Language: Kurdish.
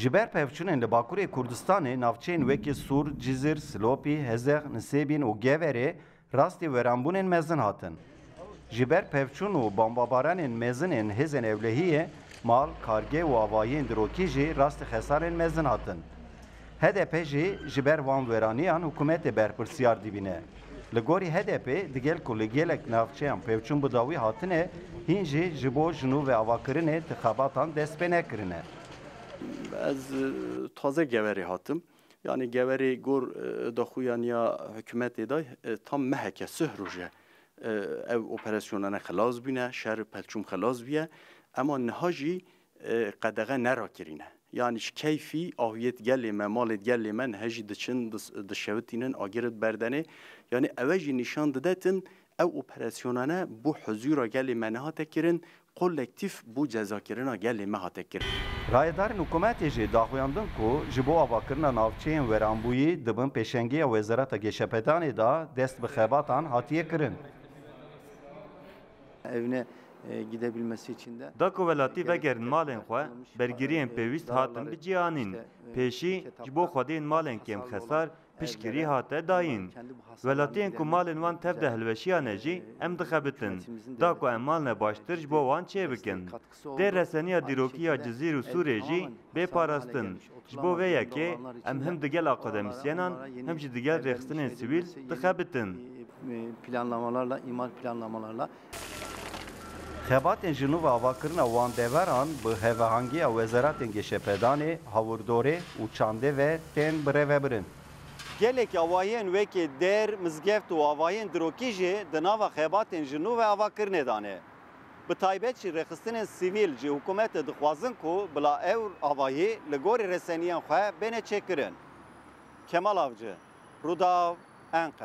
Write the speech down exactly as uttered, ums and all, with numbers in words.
Ji ber pevçûnên li Bakurê Kurdistanê navçeyên wekî Sûr, Cizir, Silopî, Hezex, Nisêbîn û Geverê rastî weranbûnên mezin hatin. Ji ber pevçûn û bombabaranên mezin ên hêzên ewlehiyê, mal, kargê û avahiyên dirokî jî rastî xesarên mezin hatin. H D P jî ji ber van weraniyan hikûmetê berpirsiyar dibîne. Li gorî H D P, digel ku li gelek navçeyan pevçûn bi dawî hatine, hîn jî ji bo jinû ve avakirinê ti xebatan dest pê nekirine. Ez, e, taze Geverê hatim. Yani Geverê gor, e, daxuyaniya hikûmetê de, e, tam meheke, sih roj e. E, ev operasyonane xilas bûne, şer pevçûn xilas bûye. Ema niha jî, e, qedexe nerakirîne. Yani ji keyfî ahiyet gelê me, malêt gelê me niha jî diçin, dis-, dişewitînin, agirit berdenê. Yani ewe jî nîşan didetin, ew operasyonane bo huzûra gelê me nehate kirin, kolektîf bo cezakirina gelê me hate kirin. Rayedarên hikûmetê jî daxuyandin ku ji bo avakirina navçeyên weranbûyî di bin pêşengiya Wezareta Geşepedanê de dest bi xebatan hatiye kirin. Evine, e, gidebilmesi için de Da ku welatî vegerin malên xwe, bergiriyên pêwîst hatin bi cî anîn. Pêşî ji bo xwediyên malên kêm xesar piştgirî hate dayîn. Welatiyên ku malên wan tev de hilweşiyane jî em dixebitin. Da ku em malne baştir ji bo wan çêbikin. Tê reseniya dîrokî ya Cizîr û Sûrê jî bê parastin. Ji bo vê yekê em hem digel akademîsyenan hem jî digel rêxistinên sivîl dixebitin. Planlamalarla, imar planlamalarla. Xebatên jinû ve avakirina wan deveran bi hevehangiya Wezeratên Geşepedanê, Hawirdorê û Çandê ve tên birêvebirin. Gelek awayên wekî der, mizgeft û avayên dirokî jî di nava xebatên jinû ve avakirinê de ne. Bi taybet jî rêxistinên sivîl ji hikûmetê dixwazin ku bila ew avahî li gorî reseniyên xwe bêne çêkirin. Kemal Avcı, Rûdaw, Enqere.